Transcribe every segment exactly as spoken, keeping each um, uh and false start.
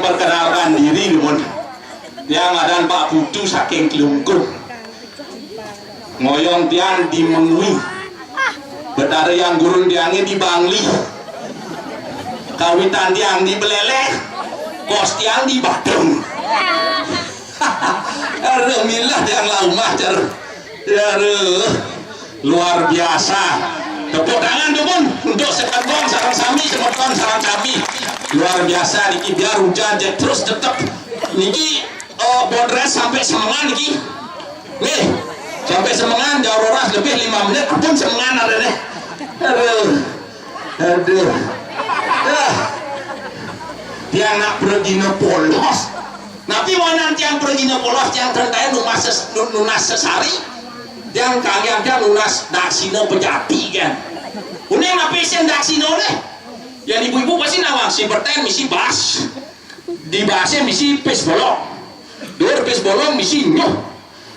Perkenalkan diri, dumun. Tiang ngaran Pak Putu saking Klungkung. Ngoyong tiang di Mengwi. Betara Hyang Gurun tiangé di Bangli. Kawitan tiang di Beleleh. Kos tiang di Badung. Aduh, milah tiang laumah, jar. Ya, aduh. Luar biasa. Tepuk tangan, dumun, untuk semeton sareng sami, semeton sareng sami. Luar biasa niki, biar hujan jek terus tetep. Niki, eh, bodres sampai semengan niki. Nih, sampai semengan, jauh roras lebih lima menit, ampun semengan ada nih. Aduh. Aduh. Ah. Tiang nak pragina polos. Napi wanan tiang pragina polos, tiang ten taén nunas ses-, nu-, nunas sesari. Tiang kanggiang tiang nunas daksina pejati kan. Uning napi sing daksina nih? Yan ibu-ibu pasti nawang, si bertén misi bas. Di basé misi pis bolong. Dur pis bolong misi nyuh.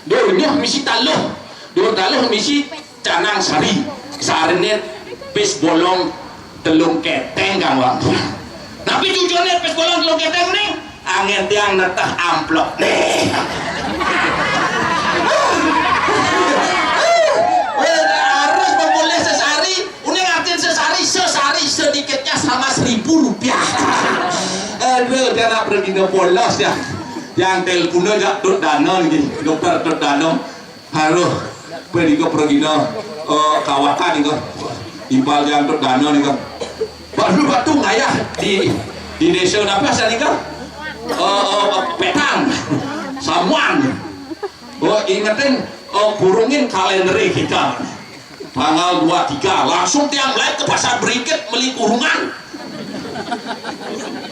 Dur nyuh misi taluh. Dur taluh misi canang sari. Sariné pis bolong telung keteng, Kang Wang. Napi cucuné pis bolong telung keteng ning? Anggén tiang neteh amplop. Nih. Wéh, harus memulih sesari. Uning artin sesari, sesari sedikitnya sama seribu rupiah. Aduh, dia nak pragina polos ya. Yang telepon aja Tut Dano niki, dokter Tut Dano. Halo, pragina, pragina, eh, kawakan niki. Timpal yang Tut Dano niki. Baru batu ngayah di, di desa napa asal niki? Eh, eh, Petang. Samuan. Oh, ingetin, oh, kurungin kalender kita. Tanggal dua tiga, langsung tiang lain ke Pasar Bringkit meli kurungan.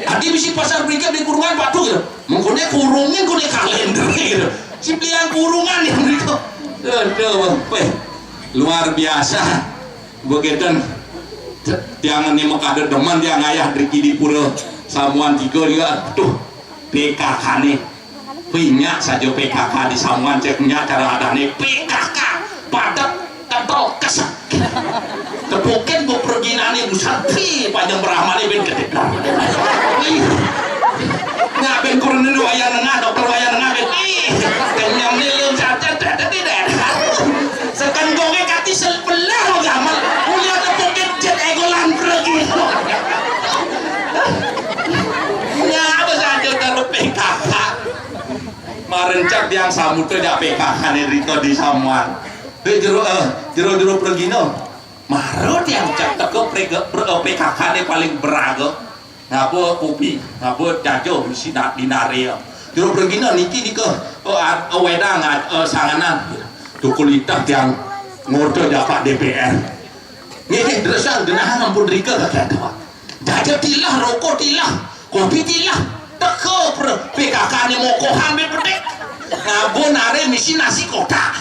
Adi misi Pasar Bringkit meli kurungan, patuh ya. Mengkoné kurungin koné kalender gitu. Si belian kurungan yang gitu. Aduh, wéh. Luar biasa. Begitu tiang ini mah kada demen tiang ngayah driki di pura Samuan tiga dia. Tuh, P K K nih. Wih, nyak saja P K K di Samuan, cék nyak cara adané P K K, padet, kentel, kesek. Tepukin gua perginané, buset, pi, panjang beramané, bin, gedé. Wih. Nyak, bin, kurun ini wayah nengah, dokter wayah nengah, bin. Ih, kenyang nih, lu, catet, catet, tidak. Sekan gongé kati sebelah, lu, gamal. Kuliah tepukin, jet, egolan, pergi. Nyak, apa saja taruh P K K. Marencak tiang samut to jak P K K-né drika di Samuan. Hé, jero, eh, jero-jero pragina. Mara tiang cak teka pre-, pre-, eh, P K K-né paling beraga. Ngaba kopi, ngaba jaja misi na-, dinaré. Jero pragina niki nika, eh, a-, eh, wedang, eh, sanganan. Tukul itah tiang ngorta jak Pak D P R. Nggih, nggih, dresan genah ampun rika kakek tua. Jaja tilah, rokok tilah, kopi tilah. Teka pre-, P K K-né mokohan bé petik. Ngaba naré misi nasi kotak.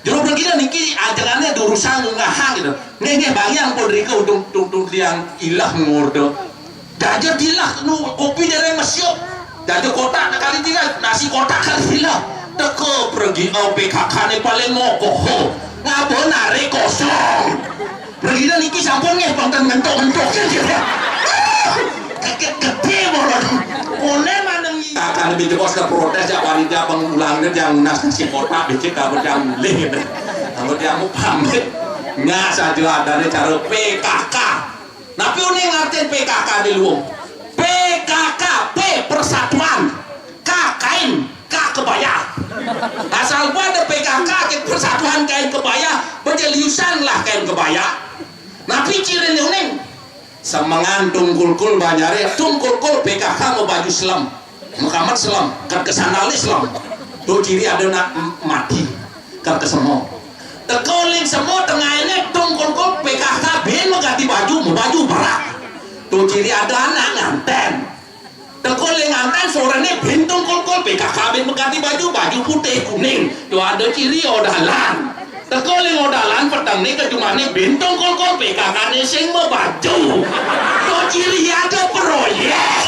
Jero pragina niki ajengané durusang ngahang gitu. Nggih, nggih, bagi ampun rika untung, untung tiang ilah ngorta. Jaja tilah nu kopi dereng mesiup. Jaja kotak kali tilah, nasi kotak kali tilah. Teka pragina P K K-né paling mokoh. Ngaba naré kosong. Pragina niki sampun nggih, pang ten ngentuk-ngentuk. Keket gedé bolon. Koné maneng iki. Kakak lebih jebos ke protes ya panitia pengulangnya yang nunas nasi kotak becik kamu yang milih gitu. Kamu yang mau pamit. Nggak saja adanya cara P K K. Napi uning artin P K K di luung? P K K, P persatuan, K kain, K kebaya. Asal gua ada P K K, Persatuan Kain Kebaya, bejeliusan lah kain kebaya. Napi ciri uning? Semengan tungkulkul banyaré, tungkulkul P K K mau baju selem. Muhammad selem, kat kesandalé selem. Tuh ciri ada nak m-, mati. Kat kesemo. Teka ling semo tengahné tungkulkul P K K bin mengganti baju, mau baju berak. Tuh ciri ada anak nganten. Teka ling nganten soréné bin tungkulkul P K K bin mengganti baju, baju putih kuning. Tuh ada ciri odalan. Teka ling odalan petengné kejumané bin tungkulkul P K K-né sing mabaju. Tuh ciri ada proyék.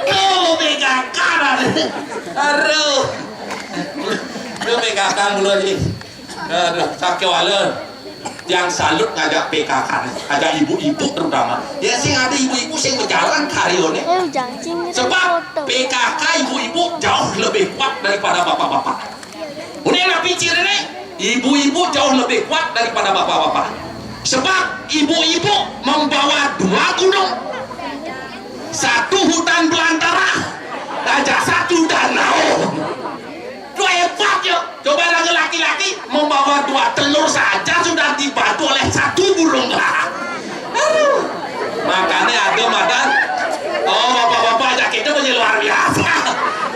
Tuh P K K. Aduh. Duh, P K K mula iki. Aduh, sakit wala. Yang salut ngajak P K K nih, ngajak ibu-ibu terutama. Ya sing ada ibu-ibu sing berjalan karyoné. Sebab P K K ibu-ibu jauh lebih kuat daripada bapak-bapak. Udah napi ciriné? Ibu-ibu jauh lebih kuat daripada bapak-bapak. Sebab ibu-ibu membawa dua gunung. Satu hutan belantara, aja satu danau. Lu hebat ya. Coba lagi laki-laki membawa dua telur saja sudah dibantu oleh satu burung lah. Aduh. Makanya ada madan. Oh, bapak-bapak aja kita punya luar biasa.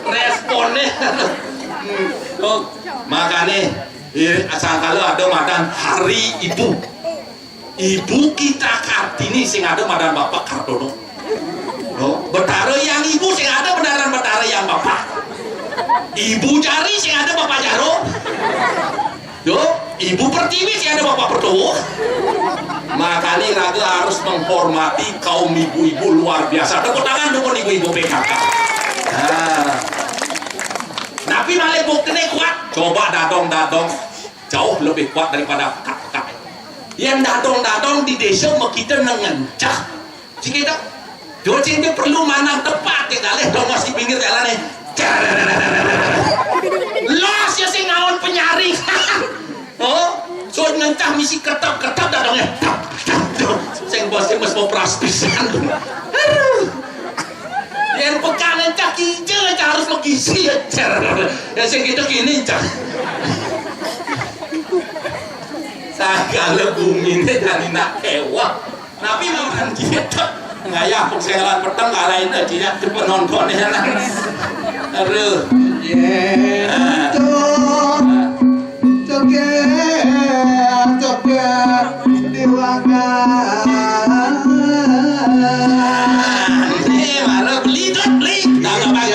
Responnya. Hmm. Oh, makanya, eh, sangkala ada madan hari ibu. Ibu kita Kartini sing ada madan Bapak Kartono. Loh, Betara yang ibu sing ada benaran Betara yang Bapak. Ibu Jari sing ada Bapak Jaro. Yo, Ibu Pertiwi sing ada Bapak Pertowo. Makanya raga harus menghormati kaum ibu-ibu luar biasa. Tepuk tangan dukun ibu-ibu P K K. Nah. Tapi malih buktine kuat. Coba dadong-dadong jauh lebih kuat daripada pekat-pekat. Yang dadong-dadong di desa mekita nengencah. Sing kita, dua sing dia perlu manang tepat ya kalih dongos di pinggir jalan nih. Los ya sing ngawon penyaring. Oh, so ngencah misi kertap-kertap dadongnya. Sing bos sing mes mau pras pisan. Aduh. Yang pekan ngencah kijil ngencah harus mengisi ya cer. Ya sing gitu gini cah. Sagala bumine dadi nak kewah. Napi makan gitu? Ngayah pokselan peteng kalahin aja ya penontonnya lah. Aduh. Yen to joget, joget di wangan. Eh, mara beli dot beli. Dalam bangun.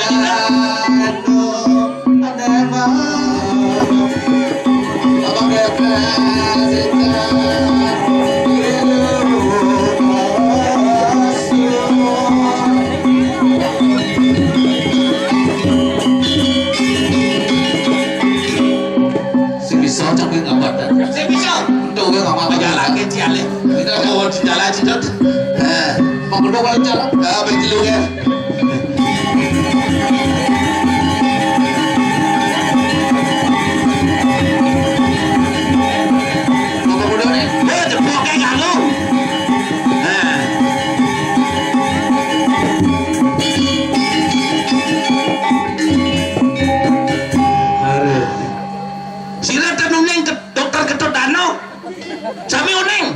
Sing bisa cak kuwi ngambat. Sing bisa. Entuk kuwi ngambat. Majalake ciale. Kita mau jalan cidot. Nah, mau kudu wae cak. Ah, ben telu ya. Apa kudu nih? Eh, jebloke karo. Nah. Aduh. Sira ten uning ke dokter Ketut Dano. Sami uning.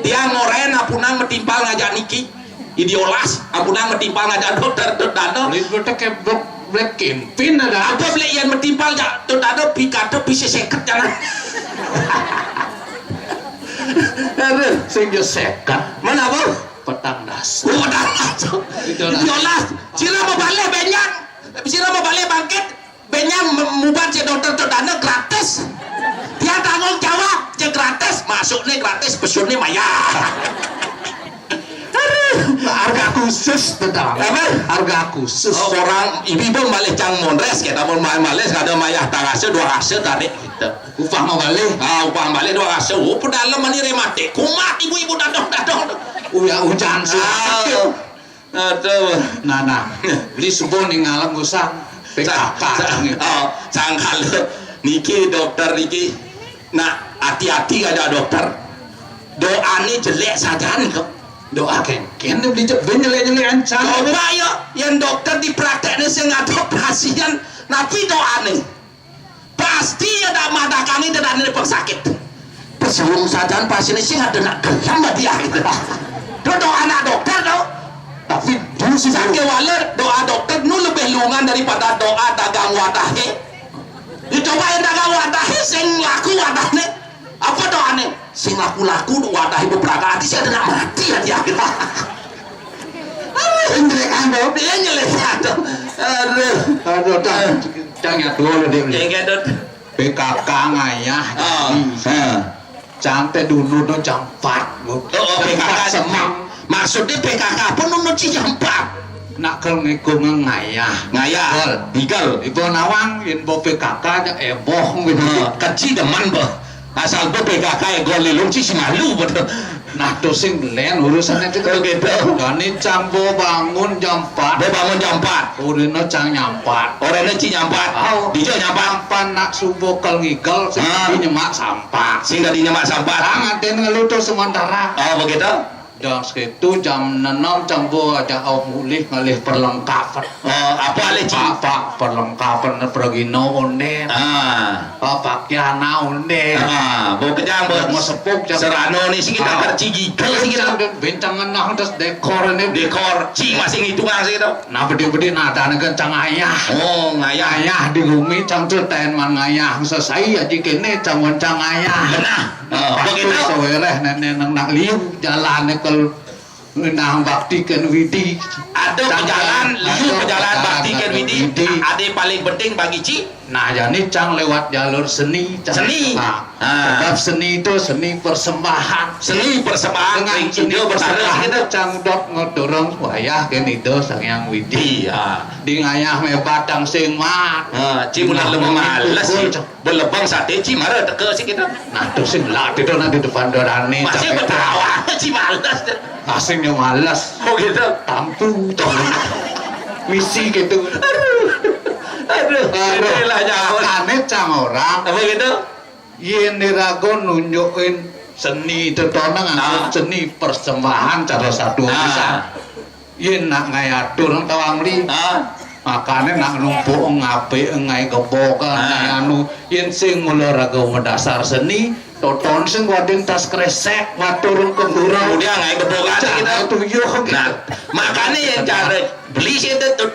Tiang ngoren apunang metimpal ngajak niki. Idiolas, apunang metimpal ngajak dokter Ketut Dano. Lha iku tek kebok blek kempin ada. Apa blek yen metimpal jak Ketut Dano pikada bisa seket jangan. Aduh, sing yo seket. Mana apa? Petang das. Oh, petang das. Idiolas. Idiolas. Sira mau balik benjang. Sira mau balik bangkit. Benyang me-, mubat cek dokter Ketut Dano gratis. Dia tanggung jawab, cek gratis, masuknya gratis, pesunnya mayar. Aduh. Harga khusus tetap. Apa? Harga khusus. Oh, orang ibu-ibu malih cang mondres, kita mau malih ada mayah tangase dua ase tarik kita. Upah mau balik. Ah, upah balik dua ase. Oh, pedalem ini rematik. Kumat ibu-ibu dadong-dadong. Uya hujan sih. Ah. Aduh. Nah, nah. Beli subuh ning ngalem usah P K K. Sa-, sa-, oh, sangkal niki dokter niki. Nah, hati-hati aja dokter. Doane jelek saja nih kok. Doa kengken beli cek ben jelek-jelek ancan. Coba yo, yang dokter di prakteknya sing ngadep pasien, napi doane? Pasti ya dak madakani dak ada pengsakit. Pesulung sajan pasien sing ada nak gelem dia gitu. Do doa anak dokter do. Tapi dulu sih sakit waler doa dokter nu lebih lungan daripada doa dagang wadahe. Dicoba yang dagang wadahe sing laku wadahne. Apa doane? Sing laku-laku wadahe beberapa hati sih ada nak mati ya dia gitu. Aduh, Indra Kando, dia nyelip satu. Aduh. Aduh, dah. Cang ya dulu dia. Yang gedut. P K K ngayah. Oh. Hmm. Heeh. Cang teh dulu no jam empat, Bu. Oh, oh, P K K. Empat semang. Maksudnya P K K pun nunut si jam empat. Nak kel ngikung ngayah. Ngayah. Betul. Betul. Ibu nawang, yen bo P K K aja eboh gitu. Heeh, keci demen, boh. Asal bé P K K gol lilung ci si malu betul. Nah, to sing lén urusané itu. Oh, gitu. Dani cang bo bangun jam empat. Bo bangun jam empat. Urina cang nyampat. Orangnya ci nyampat. Oh. Dija nyampat. Pan nak subuh kal ngigel, sing Ah. Dadi nyemak sampah. Sing dadi nyemak sampah. Tangan ten ngeluh to sementara. Oh, begitu? Dang segitu jam enam cang bo aja au mulih ngalih perlengkapan. Oh, apa alih ci? Apa perlengkapan pergina ondén. Ah. Apa pakaian ondén. Ah, bo kejang bo. Mau sepuk jam. Serano ni sing kita Ah. Tercigigel sing kita. Bintang, bintang enam terus dekor ini. Dekor, ci masih ngitungan sing kita. Nah, bedi-bedi nadane kencang ayah. Oh, ngayah. Ayah di bumi cang ceritain man ngayah. Sesai aja kene cang wencang ayah. Nah, oh, begitu. Sawereh nenek nang nak liu jalan ke nang bakti ken widi. Ada pejalan, liu ada pejalan pejalan bakti ken widi. Widi. Ada paling penting bagi ci. Nah, jadi cang lewat jalur seni, cang. Seni. Nah, ah. Sebab seni itu seni persembahan. Seni persembahan. Dengan seni persembahan itu cang dot ngedorong wayah ken Ida Sang Hyang Widi. Iya. Di ngayah mebat tang sing mat. Ah, ci bulan nah, lebih males. Belebang sate ci mara teka sih kita. Nah, to sing lah itu nanti depan dorane. Masih betawa, ci males. Asing yang males. Oh, gitu. Tampu, tampu. Misi gitu. Aduh, aduh. Itulah nyawa. Makane cang orang. Apa gitu? Yén diraga nunjukin seni tetonang, ah. Seni persembahan cara satu ah. Bisa. Yén nak ngayatur tawang meli. Ah. Makane nak numpuk ngapik ngai kebo ka ah. Ngai anu. Yén sing mula raga medasar seni, toton sing wading tas kresek, matur ke guru. Kemudian ngai kebo ka kita. Tuyuh gitu. Nah, makane yang cara beli sih itu tuh.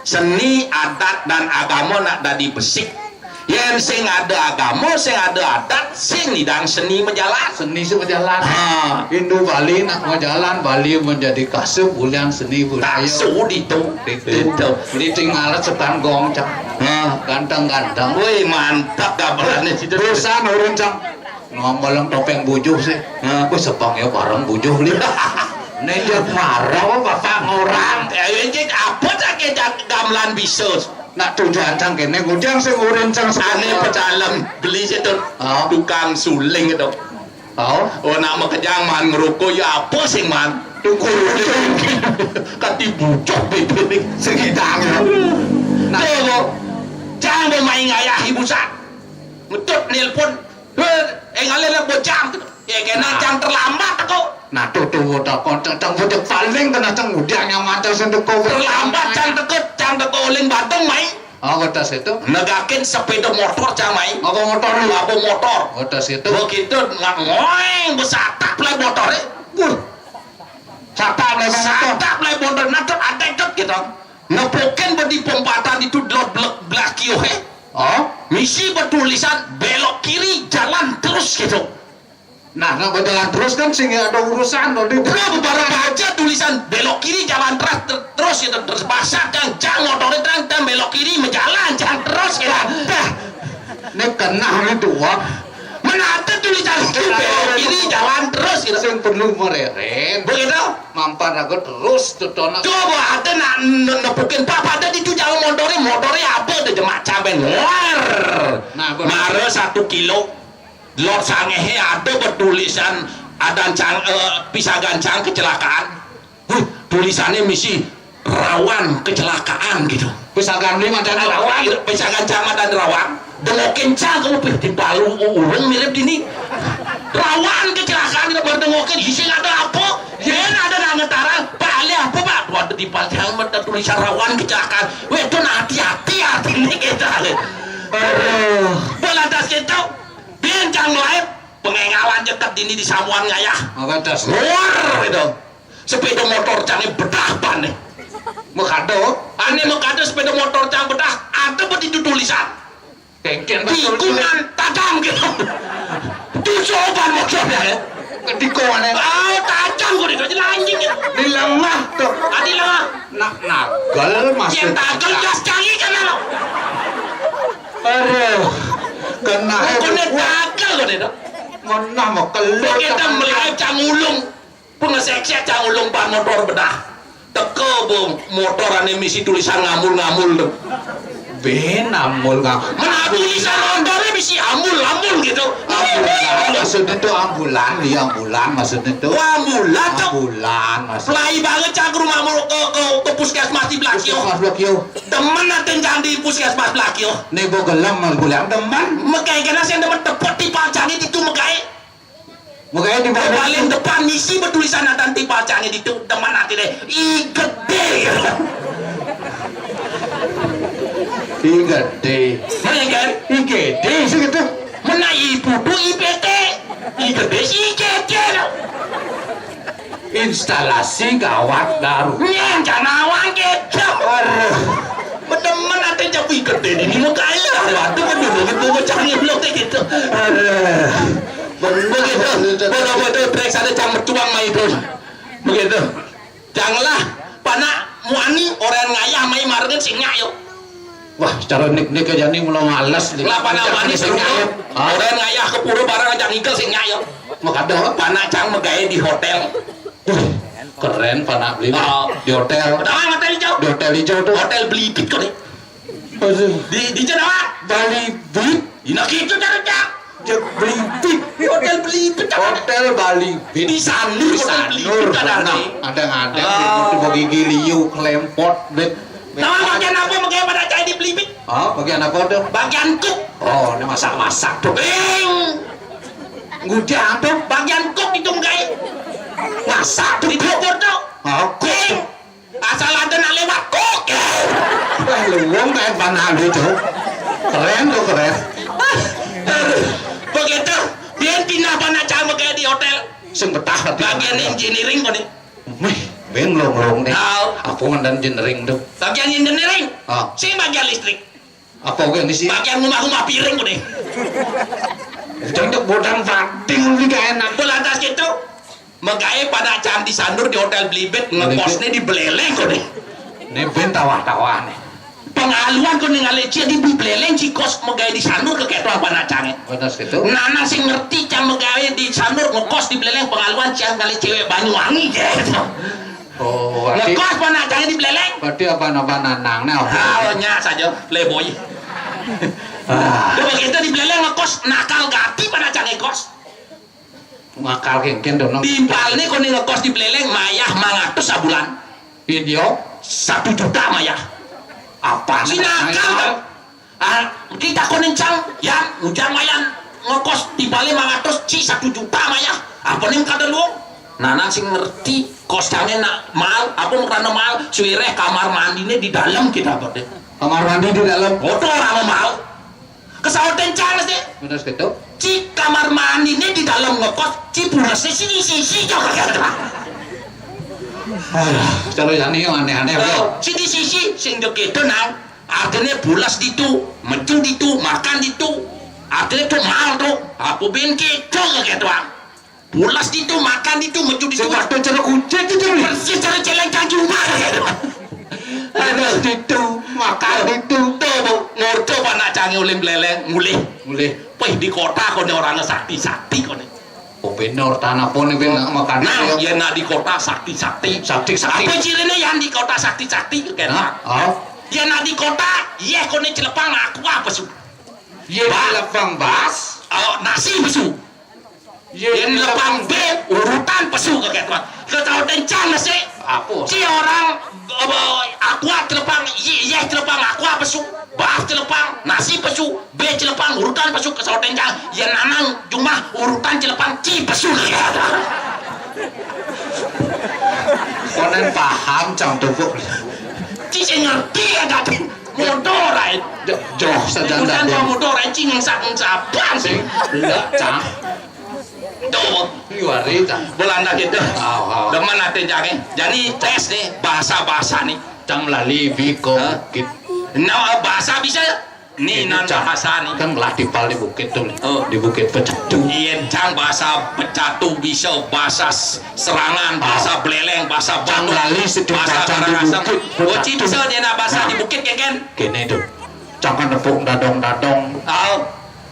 Seni, adat, dan agama nak dadi besik. Yén sing ada agama, sing ada adat, sing nidang seni majalan. Seni sing majalan. Ha. Hindu Bali nak majalan, Bali menjadi kasub, bulan seni budaya. Kasub itu. Itu. Itu. Ditinggal setan gong, cang. Ha. Ganteng-ganteng. Wih, mantap gamelannya situ. Dosan urun, cang. Ngomong topeng bujuh sih. Ha. Wih, sepang ya bareng bujuh li. Nek dia marah apa bapak ngorang. Ya, ya, apa tak gamelan bisa? Nak tujuan cang kene, ngudang sing urin cang ane sekolah. Pecalem, beli situ. Oh. Tukang suling itu. Oh. Oh, nak makejang man ngerokok, ya apa sing man? Tukang suling. Kati bucok bibir. Segidang ya. Nah. Tuh, cang mau main ngayah ibu sa. Ngetut nelpon. Heh, eh, ngalih lah bocah tu. Ya, kena cang terlambat aku. Nah, tuh, tuh, udah kau cang, cang, udah paling kena cang, udah nyaman cang sing teko. Terlambat cang teko, cang teko uling Badung, mai. Oh, kota situ. Negakin sepeda motor cang, mai. Apa motor lu? Apa motor? Kota situ. Begitu, nggak ngoeng, besatak lah motor, eh. Buh. Satak lah motor. Satak lah motor, nah, tuh, ada itu gitu. Nepukin bedi pempatan itu delot belak belak kioh, eh. Oh? Misi bertulisan belok kiri, jalan terus gitu. Nah, nak berjalan terus kan sing ada urusan, loh, di udah beberapa aja tulisan belok kiri, jalan terus, ter- terus gitu. Terus bahasa kan, cang motornya terang, cang belok kiri, menjalan, jalan terus gitu. Dah. Ini kena ini dua. Mana ada tulisan itu belok kiri, jalan terus gitu. Sing perlu mereren. Begitu? Mampar aku terus, tuh, tuh, nak. Coba ada nak ne- nepukin, papa ada di tuh jalan motornya, motornya apa tuh, jemak caben. War. Nah, bener. Mara satu kilo. Lot sangehe ada bertulisan adan cang, eh, pisagan cang kecelakaan. Huh, tulisannya misi rawan kecelakaan gitu. Pisagan ni macam rawan, pisagan cang macam rawan. Dengokin cang kamu pih di balu urung mirip dini. Rawan kecelakaan kita baru dengokin, isi ada apa? Yen ada nang ngetarang, balik apa, Pak? Waduh, di paling ada tulisan rawan kecelakaan. Weh, itu nah, hati-hati artinya kita. Aduh. Bola das kita. Bincang lain, pengengalan jekat dini di samuan ngayah. Apa das? Luar itu. Sepeda motor cangnya bedah pan nih. Mekado? Ane mekado sepeda motor cang bedah, ada begitu tulisan. Kengken betul. Tikungan tajam gitu. Tujuh ban motornya ya. Tikungan ya. Ah, tajam kok itu, anjing ya. Di lengah tuh. Ah, di lengah. Nak nagel masuk. Yang nagel gas cari kan lo. Aduh. Kena. Kena nagel kok itu. Mana mau keluar. Kita melai cang ulung. Pengesek-sek cang ulung ban motor bedah. Teka bo motor ane misi tulisan ngamul-ngamul tu. Ben ngamul ngam. Mana tulisan motor ni Misi ambul-ambul gitu. Ambulan, maksudnya tuh ambulan, iya ambulan maksudnya tuh. Oh, ambulan tuh. Ambulan maksudnya. Pelai banget cang ke rumah mulu ke, ke, ke puskesmas di Blakio. Puskesmas Blakio. Demen aten cang di puskesmas Blakio. Nih, bo gelem ambulan demen. Megai kena sing demen tepuk di pacangnya itu megai. Megai di mana? Paling depan misi bertulisan aten di pacangnya itu demen aten deh. I gedé. I gedé. Mana kan? I gedé sih gitu. Mana ibu tuh I P T. I gedé sih I G G. Instalasi gawat darurat. Nyén janawang gitu. Aduh. Bedemen aten jabu I gedé ini mau kaya. Waduh, bener bener cangin lo kayak gitu. Aduh. Bener gitu. Bener bener trek sana cang mercuang mah itu. Begitu. Janganlah, panak muani orang ngayah mai marengan sing nyak yo. Wah, cara nik-nik aja nih mulai males nih. Lah, panak muani sing nyak yo. Ah. Orang ngayah ke pura barang aja ngigel sing nyak yo. Makada. Panak cang megai di hotel. Wih, keren panak beli. Oh. Di hotel. Pertama hotel hijau. Di hotel hijau tuh. Hotel Belibit kok nih. Aduh. Di, di Jawa. Bali Beat. Ina gitu cara cak. Cek Belibit. Di hotel Belibit, Cak. Hotel Bali Beat. Di Sanur, di hotel Sanur, Belibit ada nih. Ada-ada. Ah. Itu bagi giliu, kelempot, bet. Tahu bagian apa, bagian pada cai di Belibit? Oh, bagian apa tuh? Bagian kuk. Oh, ini masak-masak tuh. Bing. Ngujang tuh. Bagian kuk itu, Menggai. Masak tuh, di dapur tuh. Oh, kuk. Bing. Asal ada nak lewat, kok. Wah, luwung kayak Bang Alwi tuh. Keren tuh, keren. Begitu, biar pindah panak cang megai di hotel. Sing betah tapi. Bagian engineering kok nih. Wih, ben lung-lung nih. Tahu. Aku ngendan engineering tuh. Bagian engineering. Ah. Sing bagian listrik. Apa oke ini sih? Bagian rumah-rumah piring kok nih. Jangan bodang pating ini gak enak. Belantas gitu. Megai panak cang di Sanur di hotel Belibit, ngekosnya di Beleleng kok nih. Ini ben tawah-tawah nih. Pengaluan kok nih ngalih cia di Beleleng ci kos megai di Sanur ke ketua panak cang. Benar gitu. Nana sing ngerti cang megai di Sanur ngekos di Beleleng pengaluan cang ngalih cewek Banyuwangi gitu. Oh, berarti. Ngekos panak cang di Beleleng. Berarti apa-apa nanang nih. Oh, nya saja playboy. Ah. Udah begitu di Beleleng ngekos nakal gati panak cang ngekos. Makal kengken dong. Timpal nih kok nih ngekos di Beleleng mayah mangatus sabulan. Iya. Satu juta mayah. Apa si nakal tuh? Ah, kita kok nih cang, ya, ujang mayan ngekos timpalnya mangatus ci satu juta mayah. Apa nih kada lu? Nana sing ngerti kos cangnya nak mal, apa mau karena mal, suireh kamar mandinya di dalam kita apa deh? Kamar mandi di dalam. Foto orang mal. Kesauten cang sih. Bener gitu. Ci kamar mandinya di dalam ngekos, ci purasnya sini sisi jangan kata. Aduh, cara yang ini yang aneh-aneh. Tuh, sini sisi sing dek itu nang. Artinya pulas ditu, mecu ditu, makan ditu. Artinya tuh mal tuh. Aku bin gitu gitu ah. Pulas ditu, makan ditu, mecu ditu. Sing waktu cara kucing itu nih. Persis cara celeng cang cuma gitu. Aduh, ditu, makan ditu. Tuh, Bu, ngorto panak cange uling beleleng, mulih. Mulih. Wih, di kota kok nih orangnya sakti-sakti kok nih. Oh, bener, tanah pun nih, bener, makan. Nah, ya nak di kota sakti-sakti. Sakti-sakti. Apa cirinya yang di kota sakti-sakti kan? Hah? Oh. Ya nak di kota, ya kok nih celepang aku apa su? Ya celepang bas. Oh, nasi pesu. Yen lepang B urutan pesu ke ketua. Ketua dencang sih. Apa? Si orang, eh, aqua celepang, ye, ye celepang aqua pesu, bah celepang nasi pesu, B celepang urutan pesu, ketua dencang. Yen nanang jumah urutan celepang ci pesu. Konen paham cang tubuh. Ci sing ngerti ya tadi. Motor ae. Joh saja. Urusan ndak motor ae ci ngsak-ngsapan sih. Ndak, cang. Tuh. Liwari, cang. Belanda gitu. Aw, aw. Demen ate jange. Jadi tes nih bahasa-bahasa nih. Cang lali biko. Hah? Bukit. Nah, bahasa bisa. Nih, ini nan cang bahasa nih. Kan lah timpal di bukit tuh. Oh. Di bukit Pecatu. Iya, cang bahasa Pecatu bisa, bahasa s-, Serangan, bahasa Beleleng, bahasa Batu, lali sedih bahasa Karangasem. Bukit. Oh, ci bisa dia nak bahasa di bukit, kengken. Kene tuh. Cang kan nepuk dadong-dadong. Tahu.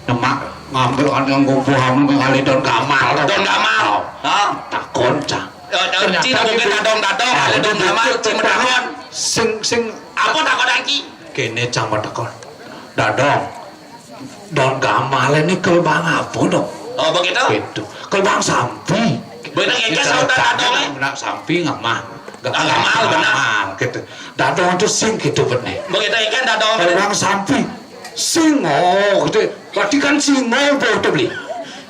Demak ngambil kan nganggo buah mengalih daun gamal. Daun gamal. Ha? Takon, cang. Ya, ya, ternyata ci nepukin dadong-dadong, ada daun gamal, ci metakon. Sing, sing. Apa takon lagi? Kene cang metakon. Dadong. Don gamal ini kelbang apa dong? Oh, begitu? Gitu. Kelbang sampi. Bener ya, sautan dadong, eh? Nak sampi ngamal. Gamal, gamal, gitu. Dadong itu sing gitu bener. Begitu ya, kan, dadong. Kelbang sampi. Singo gitu. Berarti kan singo apa itu beli?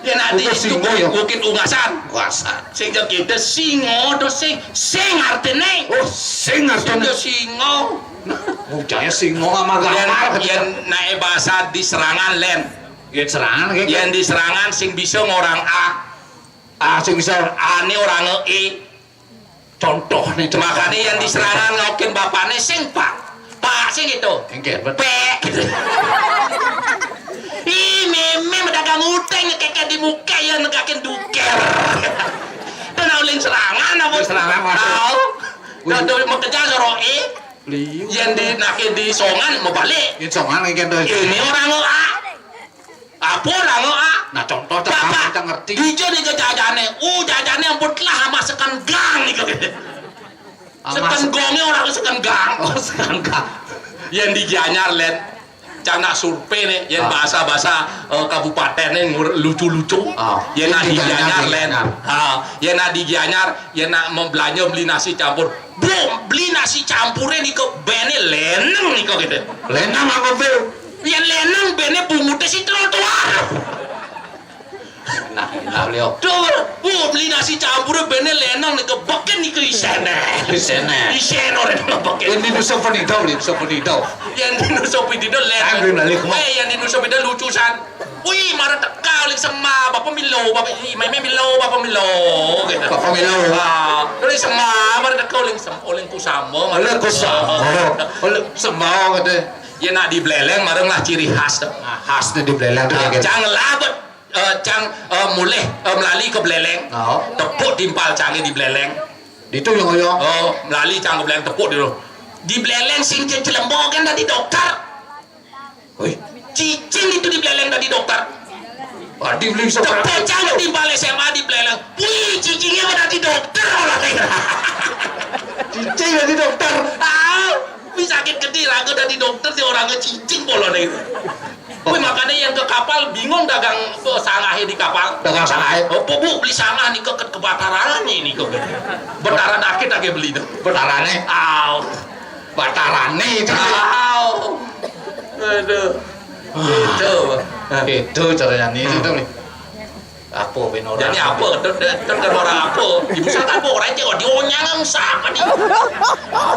Ya, nanti itu singo ya. Bukit Ungasan. Ungasan. Sing jek kita singo, terus sing, sing artinya. Oh, sing artinya. Sing singo. Nah, ujarnya singo sama gamal gitu. Yang naik bahasa di Serangan, Len. Ya, Serangan gitu. Yang di Serangan sing bisa ngorang A. Ah, sing bisa. Ane orang E. Contoh nih, makanya yang di Serangan ngaukin bapaknya sing, Pak. Pak, sing gitu. Engke, betul. Pek. Ih, meme dagang uteng, keke di muka ya negakin duker. Itu nauling Serangan apa? Serangan masuk. Tahu. Wih. Tuh, tuh, mau kerja soroe. Liu. Yang di, nake di Songan mau balik. Di Songan kayak gitu. Ini orang A. Apa orang A? Nah, contoh, Bapak, kita ngerti. Ijo nih jajane. Uh, jajane ampun telah sama sekan gang nih kok. Sekan gongnya orang sekan gang. Oh, sekan gang. Yang di Gianyar, Len. Cang nak survei nih, yang bahasa-bahasa, eh, kabupaten nih ngur-, lucu-lucu. Ah. Yang nak di Gianyar, Len. Ah, yang nak di Gianyar, yang nak mau belanja beli nasi campur. Bu, beli nasi campurnya nih kok bene leneng nih kok gitu. Leneng apa, Bu? Yang leneng bene bunguté si trotoar. Nah, nah, Leo. Tuh, Bu, beli nasi campur bene leneng nih ke beken nih ke isene. Isene. Isene orang beken. Yang di Nusa Penida, beli Nusa Penida. Yang di Nusa Penida leneng. Aku balik, Mak. Eh, yang di Nusa Penida lucu san. Wih, marah teka uling sema, bapak milo, bapak, ih, meme milo, bapak milo, gitu. Bapak milo. Ah, uling sema, marah teka uling sem-, uling kusama, marah teka. Uling kusama. Uling sema, gitu. Ya, nak di Beleleng, mareng lah ciri khas tuh. Nah, khas tuh di Beleleng tuh, nah, gitu. Cang labet, eh, cang, eh, mulih, eh, melali ke Beleleng. Oh. Tepuk timpal cangnya di Beleleng. Itu yang ngoyo. Oh, melali cang ke Beleleng, tepuk dulu. Di Beleleng sing celembo kan tadi dokter. Wih, cicing itu di Beleleng tadi dokter. Wah, di Beleleng. Tepuk cang timpal S M A di Beleleng. Wih, cicingnya mah tadi dokter orang. Cicing tadi dokter. Ah, wih, sakit gede, raga tadi dokter, si orangnya cicing bolong itu. Wih, makanya yang ke kapal bingung dagang, oh, sangahnya di kapal. Dagang sangahnya. Oh, Bu, beli sangah nih ke, ke, ke Bataran nih, nih, kok. Bataran akit lagi beli tuh. Batarannya. Aw. Batarane itu. Aw. Aduh. Itu. Itu caranya nih, itu nih. Apa ben orang? Jadi apa? Itu, itu kan orang apa? Ibu saya apa? Orang itu dionyang siapa nih?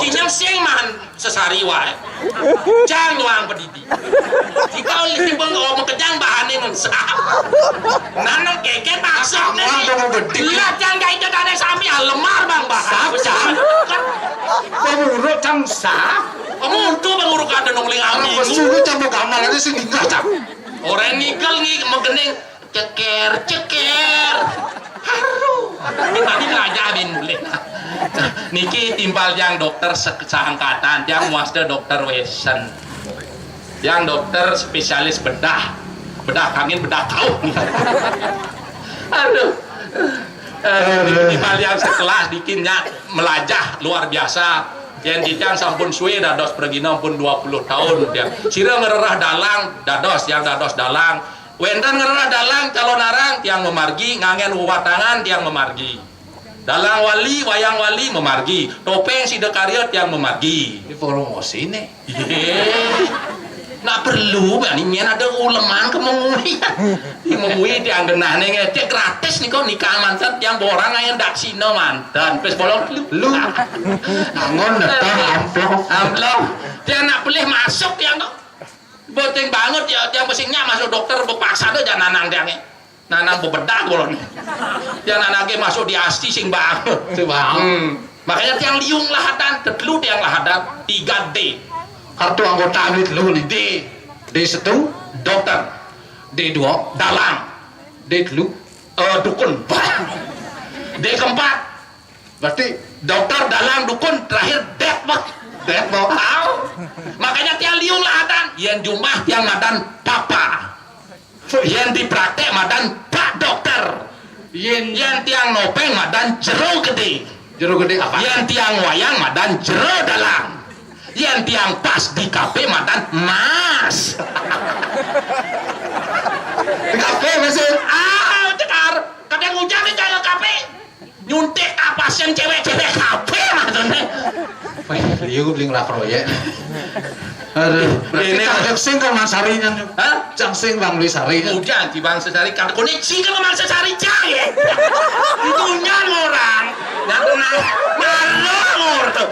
Kinyang sing mahan sesari wae. Cang luang pedidi. Jika oleh timbang ngomong kejang bahane ngensa. Nanam keke maksudnya. Lah, cang gak itu tane sami alemar, Bang, bahas. Sap, cang. Pengurut cang sap. Kamu untuk pengurut kada nongling ami. Pasti lu cang mau gamal aja sih ninggah, cang. Orang nikel nih, megening. Ceker, ceker. Haru. Ini tadi belajar bin mulih. Niki timpal yang dokter se-, seangkatan, yang muasda dokter Wesen. Yang dokter spesialis bedah. Bedah kangin, bedah kauh. Aduh. Eh, ini timpal yang sekelas bikinnya melajah luar biasa. Yang titiang sampun suwe dados pragina pun dua puluh tahun, tiang. Sira ngrereh dalang, dados, yang dados dalang. Wénten ngrereh dalang calon arang, tiang memargi, nganggén wewatangan, tiang memargi. Dalang wali, wayang wali, memargi. Topéng sidakarya, tiang memargi. Ini promosi nih. Yé. Nak perlu, Bang, ini ada uleman ke mengui. Di mengui tiang genah ning, cek gratis nih kok nikah manten, tiang borang aja ndak Cina manten. Pes bolong lu. Lu. Angon netah amplop. Amplop. Tiang nak pelih masuk tiang kok. Penting banget ya, tiang mesti nyak masuk dokter, bepaksa tuh jangan nanang tiangnya. Nanang bebedah bolon. Tiang nanang ge masuk di asti sing banget. Sing banget. Hmm. Makanya tiang liung lahatan, tetelu tiang lahatan, tiga D. Kartu anggota duit lu nih. D. D satu, dokter. D dua, dalang. D telu, eh, dukun. D keempat, berarti dokter, dalang, dukun, terakhir det, Pak. Det, Pak. Tahu? Makanya tiang liung lahatan, yén jumah tiang madan papa. Yén dipraktek madan Pak Dokter. Yén, yén tiang nopéng madan jero gedé. Jero gedé apa? Yén tiang wayang madan jero dalang. Yén tiang pas di kafé madan Mas. Iku beli ngelak proyek. Aduh, berarti ini cang sing ke Mas Sari nyan. Hah? Cang sing Bang Lis Sari nyan. Udah, di Bang Sesari, kan koneksi ke Bang Sesari, cang, ya. Itu nyan orang. Nggak kenal. Malu, ngor, tuh.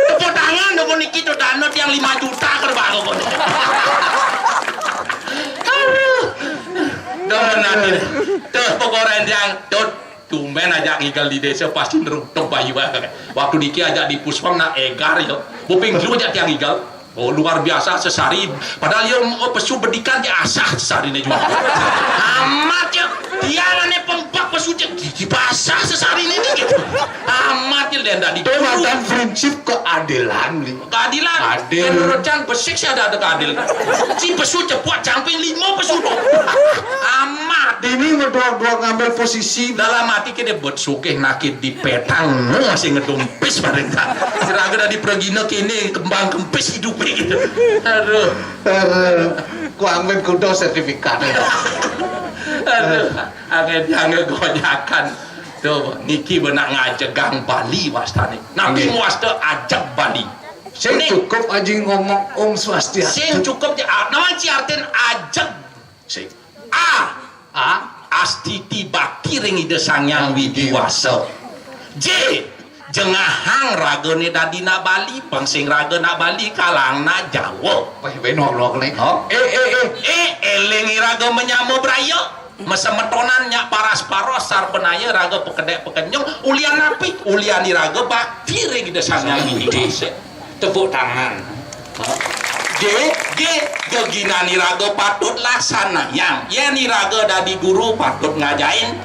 Tepuk tangan, dong, niki, tuh, dana tiang lima juta, ke Bang, kok. Aduh. Tuh, nanti. Tuh, pokoknya yang, tuh, tumben aja ngigal di desa, pasti nerutuk bayu, ah. Waktu niki aja di puspam, nak egar, ya. Buping dulu aja tiang ngigal. Oh, luar biasa Sesari. Padahal ya, oh, pesu bedikan ya asah Sesari ini juga. Amat ya. Dia ane pempak pesu je, di, di basah Sesari ini gitu. Amat ya, dan tadi. Itu mantan prinsip keadilan, Li. Keadilan. Adil. Menurut cang besik sih ada, ada keadilan. Si pesu cepuat camping lima pesu tu. Amat. Ini ngedua-dua ngambil posisi. Dalam hati kita buat sugih nakit di petang, masih ngedumpis paling tak. Siraga dari pergina kini kembang kempis hidup gitu. Aduh. Aduh. Ku ambil kudo sertifikat. Aduh, angin, angin gonyakan. Tuh, niki benak ngajegang Bali wastane. Nabi wasta ajeg Bali. Sing cukup aji ngomong Om Swastiastu. Sing cukup aja. Ah, nama si artin ajeg? Sing. A. A. Astiti bakti ring Ida Sang Hyang Widi Wasa. J. Jengahang ragane dadi nak Bali, pang sing raga nak Bali, kalang nak Jawa. Weh, bener loh, nih. Oh. Eh, eh, eh. Eh, eling raga menyama braya. Mesemetonan nyak paras-paros sarpenaya raga pekedek pekenyung, ulian napi? Ulian iraga bakti ring Ida Sang Hyang Widi Wasa. Tepuk tangan. G, G, geginan iraga patut laksanayang. Yen iraga dadi guru patut ngajain.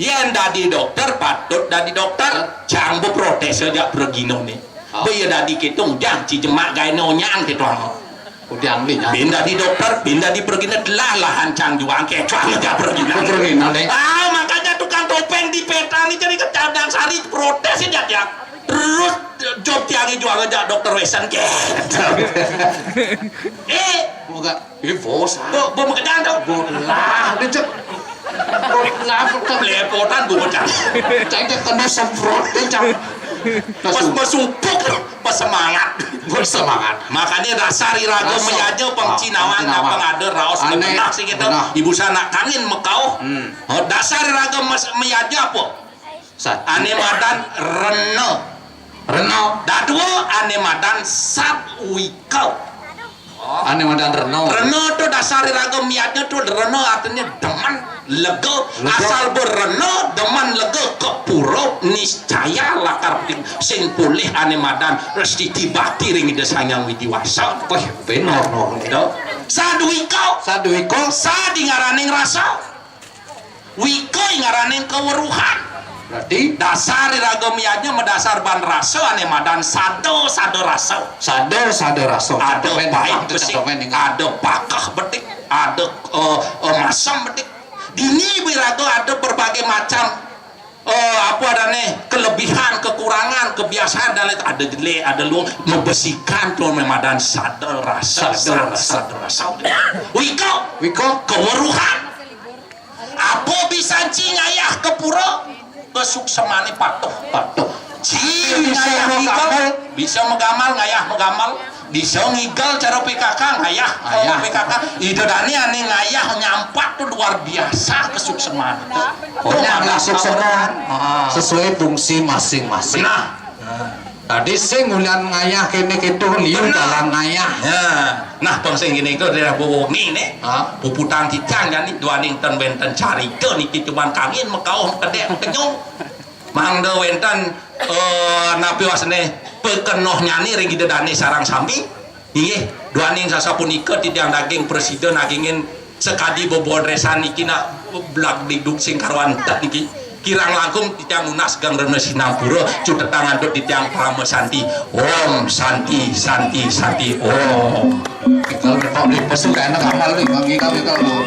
Yen dadi dokter patut dadi dokter. Cang beprotes aja preginone. Oh. Be ya dadi ketung jang ci jemak gaene onyang ketung. Udah ambil ya. Pindah di dokter, pindah di pergi, telah lahan cang juang kecuali aja pergi. Pergi, nale. Ah, makanya tukang topeng di peta ni jadi kecadang sari protes aja ya. Terus job tiangi juang aja dokter Wesan ke. Eh, buka. Eh, bos. Bo, bo makejang tu. Bo lah, dia cek. Bo lah, bukan. Lepotan bo macam. Cek, cek, kena semprot, dia cek. Pas masuk, pas semangat. Bersemangat. Makanya dasar iraga meyaja pengcinawan, pengcinawan. Pengada raos. Aneh. Benar sih kita. Benar. Ibu sanak kangin mekau. Hmm. Oh, dasar iraga mas-, meyaja apa? Sat. Ane madan rena. Rena. Dadua ane madan satwika. Oh. Ane madan rena. Rena tu dasar iraga miatnya tu rena artinya demen. Lega. Lega. Asal berena, demen, lega, kepura, niscaya lakar sing polih ane madan restiti bakti ring Ida Sang Hyang Widi Wasa. Weh, bener, no. Sadwika. Sadwika. Sa di ngaraning rasa. Wika ngaraning keweruhan. Berarti dasar iraga miatnya madasar ban rasa ane madan sada, sada rasa. Sada, sada rasa. Ada pahit betik, ada pakeh betik, ada, eh, eh, masam betik. Dini iraga ada berbagai macam, eh, apa adane, kelebihan, kekurangan, kebiasaan dan lain, ada jelek, ada lu, membesikan tu ane madan sada rasa, sada rasa. Wika, wika, keweruhan. Apa bisa ci ngayah ke pura? Kesuksemane patuh. Patuh. Ci bisa ngayah megamal, bisa megamal, ngayah megamal. Bisa ngigal cara P K K, ngayah, ngayah. P K K. Ida dane ane ngayah nyampat tu luar biasa kesukseman. Pokoknya anak sukseman sesuai fungsi masing-masing. Nah. Nah. Tadi sing ulian ngayah kene ketu liu dalam ngayah. Ya. Nah, pang sing kene ketu daerah Bowogi ne. Ha? Puputang cicang jani duaning ten benten carita niki cuman kangin mekauh kedek kenyung. Mangda wenten, eh, napi wasne pekenoh nyani ring Ida Dane sarang sami. Inggih, duaning sasapunika titiang daging presida nagingin sakadi bebodresan niki nak blag diduk sing karuan tak niki. Kirang langkung titiang nunas geng rena sinampura, cutetang antuk titiang parama santi. Om santi, santi, santi, om. Kalau dapat beli pesu kayak anak amal nih, bagi kami kalau.